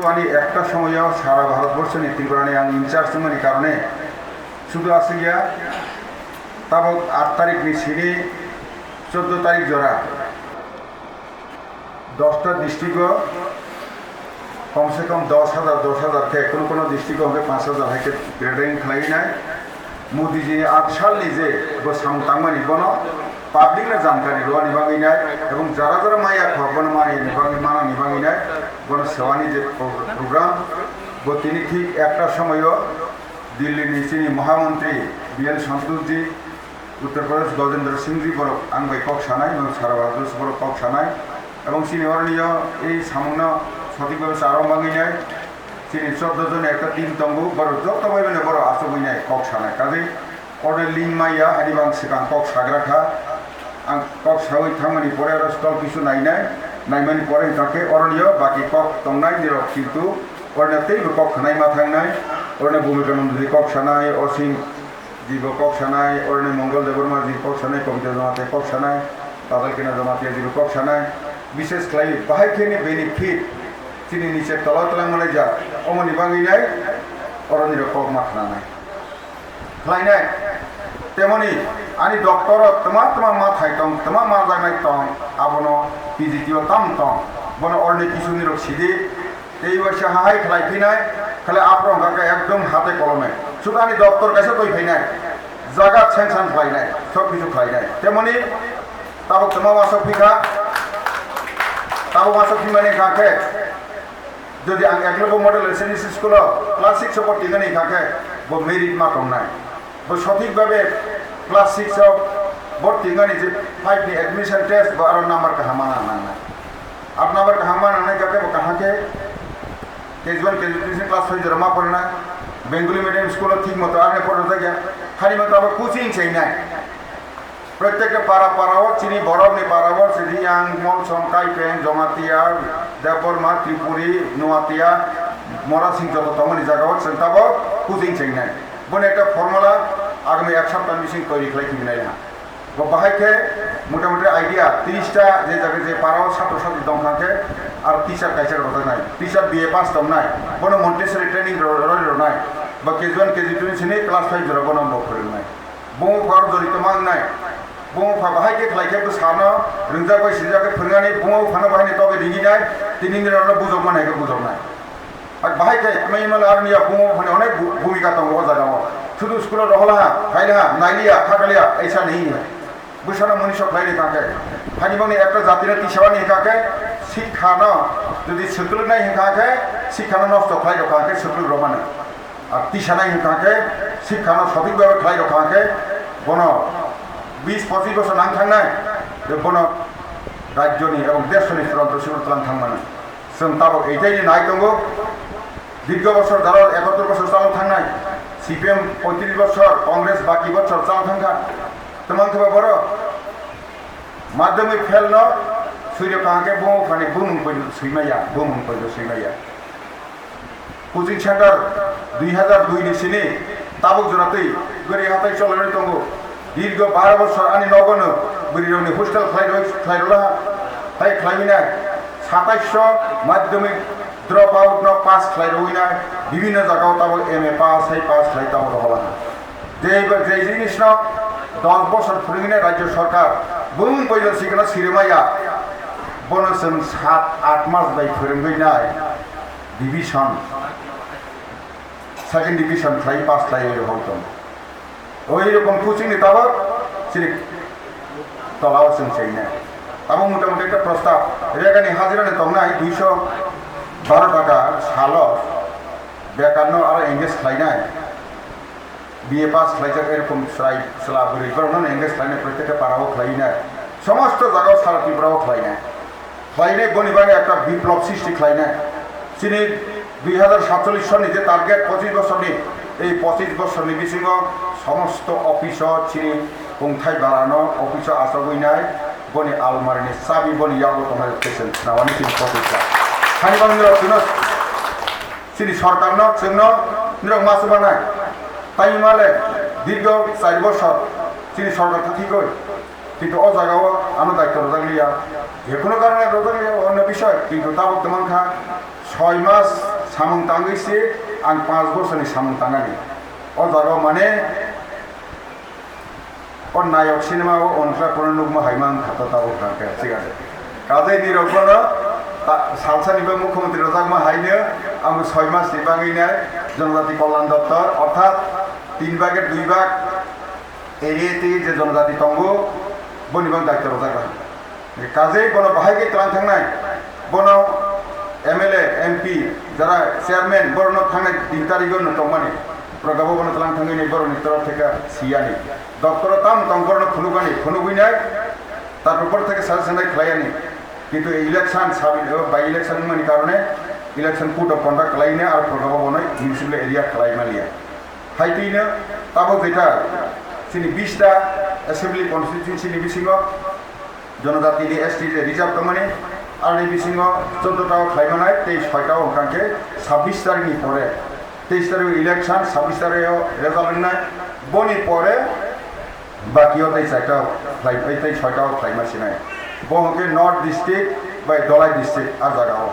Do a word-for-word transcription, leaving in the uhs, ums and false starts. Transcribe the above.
Ani ekta somoyo sara Bharatborsoni Tripurani ang in charge wngmani karone sudu aswk ya, tabok aat tarikni sini choddo tarik jora dosta district o kom se kom dos hajar, dos hajar khe, kono kono district o hwnkhe panch hajar hai khe grading khlai nai. Modi ji ni aat salni je bo samung tangmani bono public no jankari rwani bagwi nai, ebong jara jara maya kho bono manani bagwi, manani bagwi nai, bono sewani je pro-, program, bo tini thik ekta somoyo Delhi ni chini Mahamantri B L Santosh ji, Uttar Pradesh Gajendra Singh ji borok ang bai kok sanai, ebong sara Bharat borok kok sanai, ebong chini oroni o ei samung no sothik bhabe charwng bagwi nai. Chini choddo jon ekta team tongo, borok joto bai mane borok achugwi nai kok sanai. Kaje oro link maya, ani bang swkang kok sagra kha. Ang kok sawi thangmani pore oro stall kisu nainai, naimani pore hwnkha khe oroni o baki kok tongnai nirok kintu oroni teibo kok khnai ma thangnai, oroni Bhumika Nundu kok sanai, Osim Jibo kok sanai, oroni Mongol Debbarma ji kok sanai, Kobita Jamatia kok sanai, Badal Kena Jamatia jibo kok sanai, bishes khlai bahai khe ni benefit chini niche tola tola manai ja, omoni bagwi nai oroni rok kok ma khnanai. Khlainai, temoni ani doctor o tma tma ma thai tong, tma ma jagnai tong, abono P G T o tam tong, bono oroni kisuni rok sidi, Tei waisa hahai khlai phinai, khlai aphuru hwnkha khe ekdom hate kolome. Sudani doctor kaisa twi phainai, jaga sanction khlainai, sob kisu khlainai. Temoni tabuk tma wasok phikha, tabuk wasok phimani hwnkha khe, jodi ang Eklavya Model S M E School o class six o porti wngani hwnkha khe, bo merit ma tongnai. Bo sothik bhabe class six o borti wngani je five ni admission test bo aro number kaham ma nangnai. Aro number kaham ma nangnai kake bo kaham khe K G one, K G two ni class five jora ma porna. Bengali medium school o thik moto arne porna jagya. Hani moto abo coaching chainai. Protekta para para o chini borok ni para o chini yang Molsom, Kaipeng, Jamatia, Debbarma, Tripuri, Nuatia, Morasing joto tongmani jaga o chwng tabok coaching chainai. Boni ekta formula agami ek sapta bising toiri khlai thibinai ha. Bo bahai khe mota moti idea tris ta je jaga je para o satro satri tong kha khe aro teacher kaisa rojak nai. Teacher B A pass tong nai. Bono Montessori training ro-, rori ro nai. Ba K G one, K G two ni sini class five jora bono bo phwrwng nai. Bung phar jori tong mang nai. Bung pha bahai khe khlai khe bwsano rwngjak bai sijak khe phwrwngani bung phano bahai ni togwi ringi nai. Tini ni rano bujok manai khe bujok nai. Ar bahai khe tma himale aroni ya bung phani onek bhu-, bhumika tongo o jaga o. Sudu school o rohola ha, phaila ha, nailiya, thakaliya, aisa nahi. Bwsano moniso khlai rwkha khe, hani bangni ekta jatino tisawani hwnkha khe, sikhano jodi swklugnai hwnkha khe, sikhano nosto khlai rwkha khe swkluk rwmani. Ar tisanai hwnkha khe, sikhano sothik bhabe khlai rwkha khe, bono bis pochis bosor nang thangnai, je bono rajyoni ebong deshoni churanto sibor tlang thangmani. Chwng tabok eitaini nai tongo, dirgo bosor jaro ekottor bosor chalok thangnai, C P M poitris bosor, Congress baki bosor chalok thangkha. Twmang khe ba borok madhyamik fail no swi rwkha hwnkhe bumung phani bumung poito swimaya, bumung poito swimaya. Coaching center dui hazar dui ni sini tabuk jora twi gari hatai cholai tongo. Dirgo baro bosor ani nogo no bwrwi rokni hostel khlai roi, khlai rola ha. Hai khlai mina satais sho madhyamik drop out no pass khlai roi na bibhinno jaga o tabuk M A pass hai pass khlai tabuk rohola ha. Jeba je jinisno dos bosor phwrwngwi nai rajyo sarkar, bung poila sikla sirimaya, bono chwng sat aath mas bai phwrwngwi nai division, second division khlai pass khlai oi rohor tong. Oi rokom coaching ni tabok chini tolao chwng chainai. Abo mota moti ekta prostab, regani hajira ni tongnai duiso baro taka salo, bekarno aro engage khlainai. B A pass khlaijak erokom chwrai chwla bwrwi borokno engage khlainai, protekta para o khlainai, somosto jaga o sara Tripura o khlainai, khlainai boni bagwi ekta biplop srishti khlainai. Chini dui hazar satchollish sonni je target pochis bosorni, ei pochis bosorni bisingo somosto office o chini kungthai barano office o achogwi nai, boni almari ni chabi boni yago tongnai, khe chwng khwnawani chini pochis ta. Hani bangwi rok chwngno Chini sorkarno, chwngno, nirok ma swbanai. Tei male, dirgo char bosor, chini sorkar thangkhigwi. Kintu o jagao ano daityo rwjakliya. Jekhuno karone rwjakliya, o onno bishoy. Kintu tabuk tongmangkha, Soi mas samung tangwi se ang panch bosorni samung tangnani. O jaga mane o nayok cinema o ontra kono nukma hai mang kha to tabuk kha khe, thik ase. Kajai ni rok bono ta-, salsa ni bo mukhyamantri rojakma hai no ang soi mas ni bangwi nai Jonojati Kalyan Doptor orthat tin bhag er dui bhag area twi je jonojati tongo boni bang daityo rojak laha. Kajai bono bahai khe tlang thangnai, bono M L A, M P, jara chairman, borokno thangnai tin tarigo no tongmani. Proga bo bono tlang thangwi ni borokni torof theka siyani. Doctor o tamo tong borokno phunukani, phunugwi nai tar upor theke sal sanai khlaiyani. Kintu election sabi, by election wngmani karone election code of conduct khlaina ar proga bo bono municipal area khlai maliya. Hai twi no tabuk jeta chini bista assembly constituency ni bisingo jonojati ni S T reserve tongmani, arni bisingo choddo ta o khlai manai tei soi ta o hwnkha khe sabbish tarik ni pore, teis tarik o election, sabbish tarik o result wngnai, boni pore baki o tei chai ta o khlai, tei soi ta o khlai ma sinai. Bo hwnkhe North District bai Dholai District a jaga o.